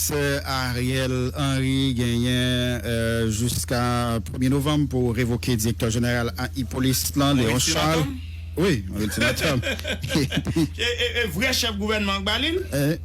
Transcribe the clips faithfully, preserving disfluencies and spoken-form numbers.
Minis Ariel Henry genyen, euh, jiska premye novanm pou revoke direktè jeneral Ipolis lan, Léon Charles. Wi, yon ultimatum. E, e, e vrè chèf gouvènman k ba li l,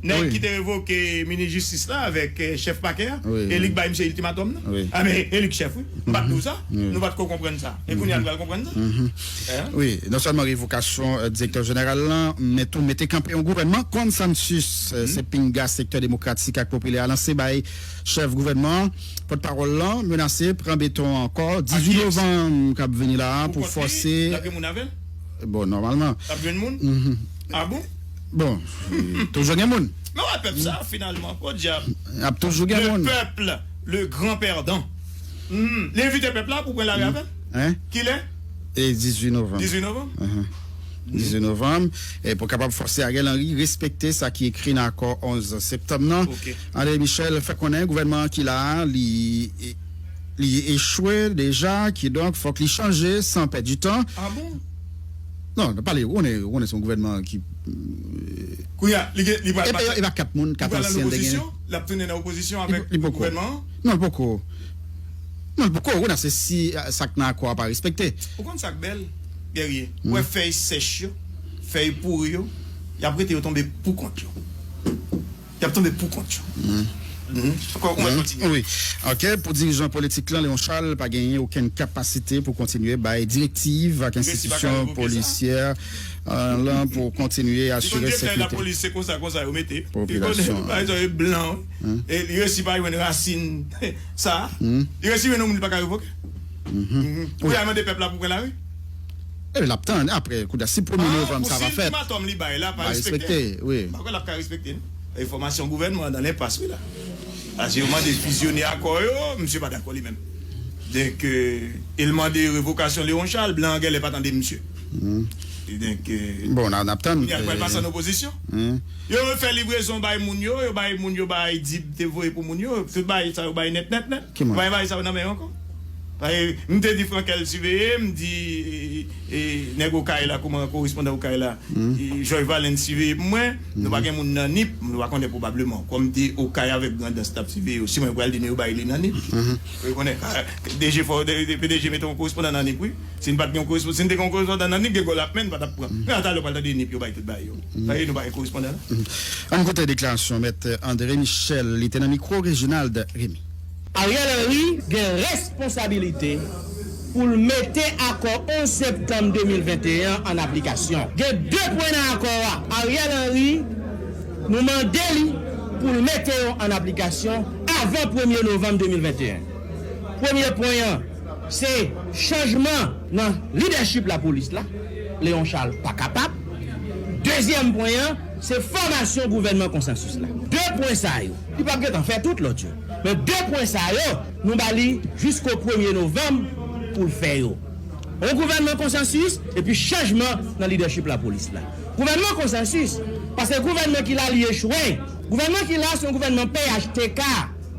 nèg ki te revoke minis jistis la avèk, eh, chèf pakè a, e li k bay misye ultimatum nan. A, men e li k chèf, wi. M pa t di w sa. Nou pa t ko konprann sa. E kounye a n pral konprann sa. Wi, non sèlman revokasyon, eh, direktè jeneral lan, men tou mete kanpe yon gouvènman konsansis, eh, se pinga sektè demokratik ak popilè a lanse bay chèf gouvènman an. Pòtpawòl lan menase pran beton ankò dizuit novanm k ap vini la a pou fòse. L ap gen moun avè l? Bon, nòmalman. L ap jwenn moun? A bon? Bon, toujou gen moun. Men wè pèp sa, finalman, podyab. Ap toujou gen moun. Le peuple, le grand perdant. Hmm. Li envite pèp la pou pran lari avè l? Kilè? E dizuit novanm. Dizuit novanm? Dizuit novanm. E pou kapab fòse Ariel Henry respekte sa ki ekri nan akò onz septanm nan. André Michel fè konnen gouvènman an ki la a, li, li echwe deja, kidonk fòk li chanje san pèdi tan. A bon? Non, nou pale, ou konnen, ou konnen se yon gouvènman ki, euh, kounye a, li gen, li pral e pa, e pa kat moun, kat ansyen te gen. Li ap tounen nan opozisyon avèk gouvènman an? Non, li poko. Non, li poko. Ou konnen se si, euh, sa k nan akò a pa respekte. Ou konn sa k bèl, Guerrier? Ou wè fèy sèch yo, fèy pouri yo, y ap rete yo tonbe pou kont yo. Y ap tonbe pou kont yo. Ankò, ou mèt kontinye. Wi. Ok, pou dirijan politik lan, Léon Charles pa genyen okenn kapasite pou kontinye bay direktiv ak enstitisyon polisyè, euh, lan pou kontinye asire sekirite. Li konn di fè lapolis, se konsa, konsa yo mete. Popilasyon. Li konn, pa egzanp, e blan, e li resi pa jwenn rasin sa. Li resi jwenn yon moun li pa ka revoke. Pou y al mande pèp la pou pran lari. E l ap tann apre, kounye a, si premye novanm sa va fèt. Pou si ultimatum li bay la pa respekte, wi. M pa kwè l ap ka respekte, non. Enfòmasyon gouvènman nan lenpas, wi, la. Paske yo mande fizyone akò yo, misye pa dakò li menm. Donk, euh, e l mande revokasyon Léon Charles, blan an genlè pa tande misye. E donk, euh, bon, n a, n ap tann, kounye a l pral pase an opozisyon. Yo fè livrezon bay moun yo, yo bay moun yo bay dib te voye pou moun yo, tout bagay sa yo bay nèt, nèt, nèt. Ki moun? Yo pa gen bagay sa yo nan men yo ankò. Paske m te di Frankel siveye, m di, e, e, nèg Okay la, kòman korespondan Okay la, e, George Valens siveye pou mwen, nou pa gen moun nan nip, nou pa konnen pwobableman. Kòm m te Okay avèk Grandans t ap siveye yo, si mwen pral di nou yo bay li nan nip. Ou konnen, ka, DG fò, de, de, PDG mete yon korespondan nan nip, wi. Si n pa t gen yon korespondan, si n te gen yon korespondan nan nip, gen gòl ap men, n pa t ap pran. Men talè w pral tande nip yo bay tout bagay yo. Paske nou pa gen korespondan la. Ann koute deklarasyon Mèt André Michel, li te nan mikwo Reginald Remy. Ariel Henry gen responsabilite pou l mete akò onz septanm de mil venteyen an aplikasyon. Gen de pwen nan akò a. Ariel Henry, nou mande li pou l mete yo an aplikasyon avan premye novanm de mil venteyen. Premye pwen an, se chanjman nan lidèchip lapolis la. Léon Charles pa kapab. Dezyèm pwen an, se fòmasyon gouvènman konsansis la. De pwen sa yo, li p ap gentan fè tout lòt yo. Men de pwen sa yo, nou ba li jisko premye novanm pou l fè yo. Yon gouvènman konsansis, epi chanjman nan lidèchip lapolis la. Gouvènman konsansis, paske gouvènman ki la, li echwe. Gouvènman ki la, se yon gouvènman P H T K.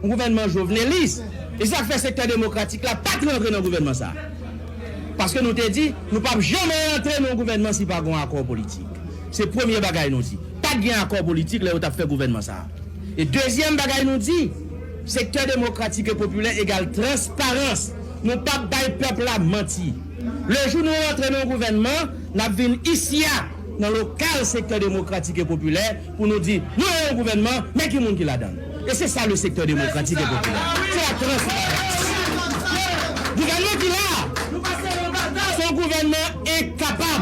Yon gouvènman jovnelis. E se sa k fè sektè demokratik la pa t rantre nan gouvènman sa a. Paske nou te di, nou p ap janmen rantre nan yon gouvènman si pa gen yon akò politik. Se premye bagay nou di. Pa t gen akò politik lè yo t ap fè gouvènman sa a. E dezyèm bagay nou di, sektè demokratik e popilè egal transparans. Nou p ap bay pèp la manti. Lejou nou rantre nan yon gouvènman, n ap vin isi a, nan lokal sektè demokratik e popilè, pou nou di, nou nan yon gouvènman, men ki moun ki ladan l. E se sa le sektè demokratik e popilè. Se la transparans. Gouvènman ki la a, se yon gouvènman enkapab.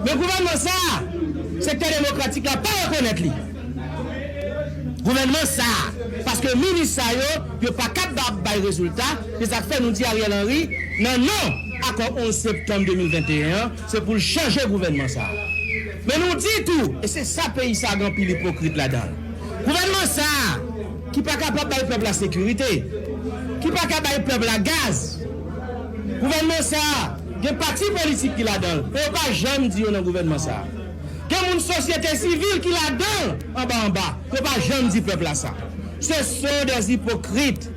Men gouvènman sa a, sektè demokratik la pa rekonèt li. Gouvènman sa a, paske minis sa yo, yo pa kapab bay rezilta, se sa k fè nou di Ariel Henry, nan non akò onz septanm de mil venteyen an, se pou l chanje gouvènman sa a. Men nou di tou, e se sa peyi sa a gen anpil ipokrit ladan l. Gouvènman sa a, ki pa kapab bay pèp la sekirite, ki pa ka bay pèp la gaz. Gouvènman sa a, gen pati politik ki ladan l, men yo pa janm di yo nan gouvènman sa a. Gen moun sosyete sivil ki ladan l, anba anba, yo pa janm di pèp la sa. Ce sont des hypocrites.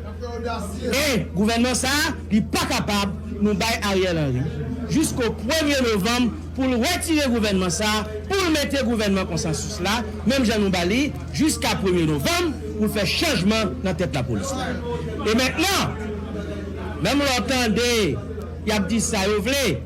E gouvènman sa a, li pa kapab, nou bay Ariel Henry jisko premye novanm pou l retire gouvènman sa a, pou Pou l mete gouvènman konsansis la, menm jan nou ba li, jiska premye novanm, pou l fè chanjman nan tèt lapolis la. E mentnan, menm lè w tande y ap di sa yo vle,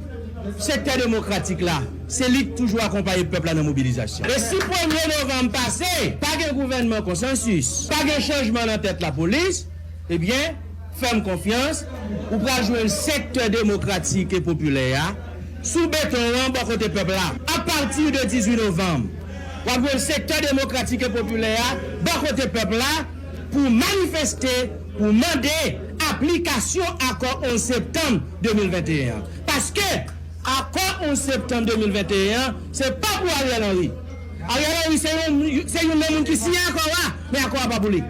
sektè demokratik la, se li k toujou akonpaye pèp la nan mobilizasyon. E si premye novanm pase, pa gen gouvènman konsansis, pa gen chanjman nan tèt lapolis, ebyen, fè m konfyans, ou pral jwenn sektè demokratik e popilè a sou beton an bò kote pèp la. Apati de dizuit novanm, w ap jwenn sektè demokratik e popilè a bò kote pèp la pou manifeste, pou mande aplikasyon akò onz septanm de mil venteyen an. Paske akò onz septanm de mil venteyen an, se pa pou Ariel Henry. Ariel Henry se yon, se youn nan moun ki siyen akò a, men akò a pa pou li.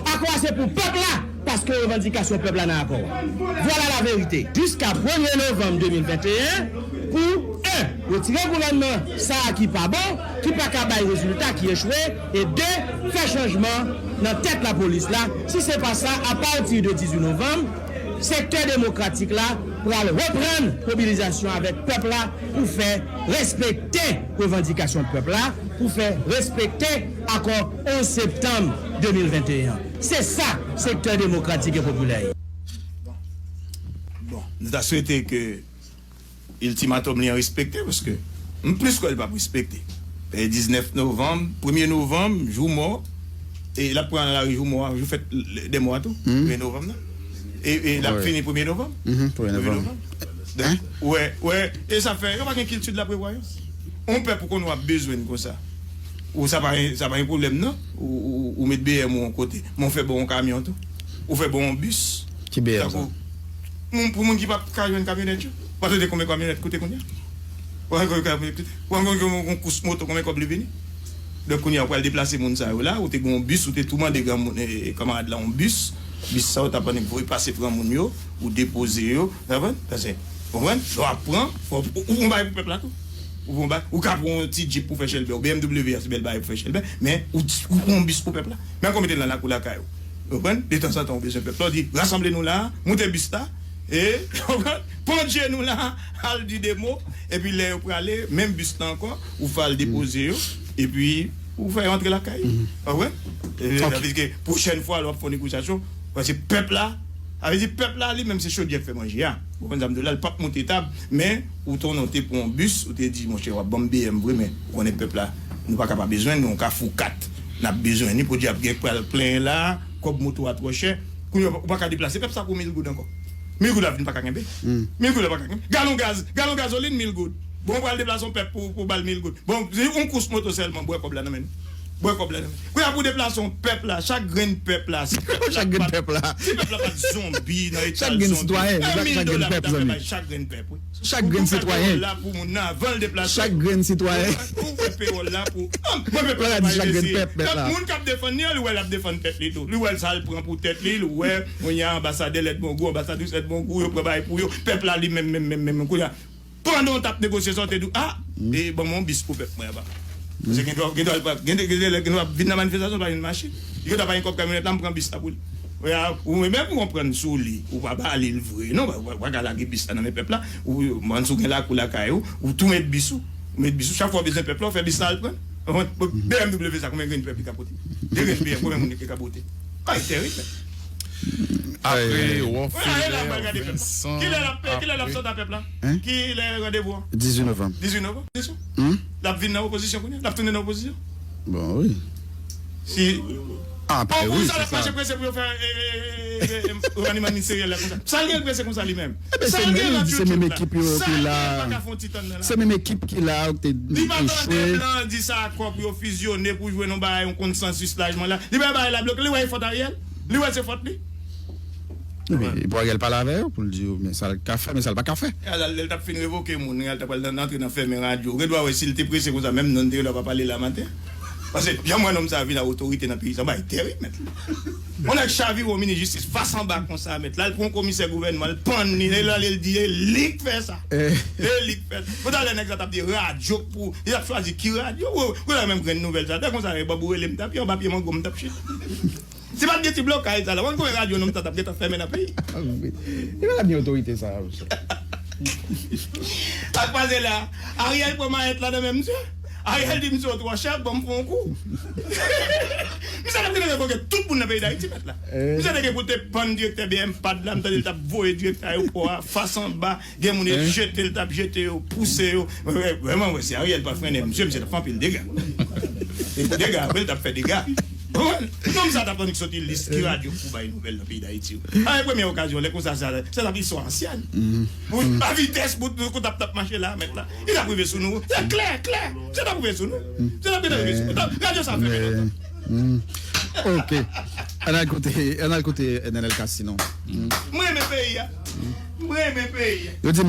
Akò a se pou pèp la, paske revandikasyon pèp la nan akò a. Vwala laverite. Jiska premye novanm de mil venteyen, pou, en, retire gouvènman sa a ki pa bon, ki pa ka bay rezilta, ki echwe, e de, fè chanjman nan tèt lapolis la. Si se pa sa, apati de dizuit novanm, sektè demokratik la pral reprann mobilizasyon avèk pèp la pou fè respekte revandikasyon pèp la, pou fè respekte akò onz septanm de mil venteyen an. Se sa sektè demokratik e popilè ye. Bon, nou ta swete ke iltimatòm li an respekte, paske m plis kwè l p ap respekte. E diznèf novanm, premye novanm, jou mò, e l ap pran lari jou mò a, jou fèt dè mò a tou, premye novanm nan. E, e l ap fini premye novanm. Premye novanm. Donk, ou wè, ou wè, e sa fè, yo pa gen kilti de la prevoyans. Yon pèp ou konnen w ap bezwen l konsa. Ou sa pa, sa pa yon pwoblèm non. Ou, ou, ou met B M ou yon kote, men ou fè ba w yon kamyon tou. Ou fè ba w yon bis. Ki B M sa? Tankou, moun, pou moun ki p ap ka jwenn kamyonèt yo. Ou pa tande konbyen kamyonèt koute kounye a? Ou pa konn konbyen kamyonèt koute? Ou pa konn yon, yon kous moto konbyen kòb li vini? Donk kounye a ou pral deplase moun sa yo la, ou te gen yon bis, ou te tou mande granmoun, e, e, kanmarad la yon bis. Bis sa yo t ap annik voye pase pran moun yo, ou depoze yo, w konprann? Paske, w konprann? Lè w ap pran, fò, ou, ou pran bagay pou pèp la tou. Ou pran bagay, ou ka pran yon ti djip pou fè chèlbè, ou B M W a se bèl bagay pou fè chèlbè, men ou, ou pran yon bis pou pèp la. Men ankò mete l nan lakou lakay ou. Ou konprann? Detanzantan ou bezwen pèp la, ou di, rasanble nou la, moute bis la, e, ou konprann? Pandje nou la, al di de mo, epi lè yo prale, menm bis la ankò, ou fè al depoze yo, epi ou fè yo antre lakay yo. Ou konprann? E, sa vle di ke pwochèn fwa lè w ap fè yon negosyasyon, paske pèp la, sa vle di pèp la li menm se chodyè k fè manje a. Ou konprann sa m di w la, li p ap moute tab, men ou tounen w te pran yon bis, ou te di, monchè, w ap ban m B M vre, men ou konnen pèp la, nou pa ka pa bezwen l, nou yon Kafou kat, n ap bezwen li, podyab gen k pral plenyen la, kòb moto a twò chè, kounye a ou pa ka deplase pèp sa pou mil goud ankò. Mil goud la vin pa ka kenbe. Mil goud la pa ka kenbe. Galon gaz, galon gazolin mil goud. Bon, ou pral deplase yon pèp pou, pou ba l mil goud. Bon, se yon kous moto sèlman, bwè kòb la nan men nou. Bwè kòb la nan men nou. Kounye a pou deplase yon pèp la, chak grenn pèp la, si pèp la Chak grenn pa t, pèp la. Si pèp la pa t zonbi nan eta l zonbi, yon mil dola pou ta fè bay chak grenn pèp, wi. Chak grenn sitwayen. Ou fè pewòl la pou moun nan avan l deplase. Chak grenn sitwayen. Ou fè pewòl la pou, mwen pèp la pa envesti. Chak grenn pèp, pèp la. Moun k ap defann li an, li wè l ap defann tèt li tou. Li wè sa l pran pou tèt li, li wè, kounye a anbasadè Lèdbongou, anbasadris Lèdbongou, yo pran bagay pou yo. Pèp la li menm, menm, menm, menm, kounye a. Pandan w t ap negosye sa, w te di w, a, e, ban mwen yon bis pou pèp mwen anba. Paske gen dwa, gen dwa, gen dwa, gen dwa, gen dwa vin nan manifestasyon, pa jwenn machin. Li gen dwa pa gen kòb kamyonèt la, m pran bis la pou li. Ou menm ou konprann sou li, ou pa ba li l vre. Non, ou pa ka lage bis la nan men pèp la. Ou, ou, ann si w gen lakou lakay ou, ou tou met bis ou. Ou met bis ou, chak fwa w bezwen pèp la, ou fè bis la al pran. B M W sa, konbyen grenn pèp li ka pote? De grenn B M, konbyen moun li ka pote? Ay, tèrib, men. Apre, Wòfilè, Vensan. Kilè l ap, kilè l ap sòt a pèp la? Kilè randevou an? Dizuit novanm. Dizuit novanm, se sou. L ap vin nan opozisyon kounye a? L ap tounen nan opozisyon? Bon, wi. Si. Apre, wi, se sa. Mache prese pou yo fè remaniman ministeryèl la konsa. Sa l gen prese konsa li menm? Sa l gen nan YouTube la? Se menm ekip yo ki la. Sa l gen pa ka fè yon ti tann nan la? Se menm ekip ki la, ou te echwe. Li pa tande blan di sa akò pou yo fizyone, pou jwenn yon bagay, yon konsansis lajman la. Li pa bay la bloke, li wè e fòt Ariel. Li wè se fòt li. Epi, epi Ariel pale avè yo pou l di yo, men sa l ka fè, men sa l pa ka fè. Ariel, lè l t ap fin revoke moun, Ariel t ap pral nan, antre nan fèmen radyo. Ou gen dwa wè si l te prese konsa, menm non l te gen dwa pa pale la maten. Paske, jan m wè nonm sa vin a otorite nan peyi sa, bagay tèrib, mèt. Yon nèg chavire yon minis jistis fas anba konsa, mèt. L al pran yon komisè gouvènman, l pann li, l ale, l di, e li k fè sa. E li k fè sa. Pou talè, nèg sa t ap di radyo pou, li t ap chwazi ki radyo. Ou, ou la menm grenn nouvèl sa. Lè konsa, e bòb ou rele m t ap, anba pye mango m t ap chita. Si pa t gen ti blokaj sa la, ou konn konbyen radyo nonm sa t ap gentan fèmen nan peyi? Li pa t gen otorite sa a, mesye. Sa k pase la? Ariel pran mayèt la nan men misye. Ariel di misye yo twò chè, ban m fè yon kou. Misye t ap gentan revoke tout moun nan peyi Dayiti, mèt la. Misye te gen pou te pann direktè B M P A D la, m tande l t ap voye direktè ayewopò a fas anba, gen moun yo jete l, t ap jete yo, pouse yo. Vrèman, wè, si Ariel pa t frennen misye, misye t ap fè anpil dega. E pou dega, vre, l t ap fè dega. Ou konprann? Nonm sa t ap annik soti lis ki radyo pou bay nouvèl nan peyi Dayiti yo. A, e premye okazyon, lè konsa, sa, se t ap istwa ansyèn. Bout, a vitès, bout, nou konn t ap, t ap mache la, mèt la. Li t ap rive sou nou. Se klè, klè. Se t ap rive sou nou. Se t ap gentan rive sou nou. Radyo sa fèmen lontan. Ok. Ann al koute, ann al koute Nenel Cassy non. M renmen peyi a. M renmen peyi a. Yo di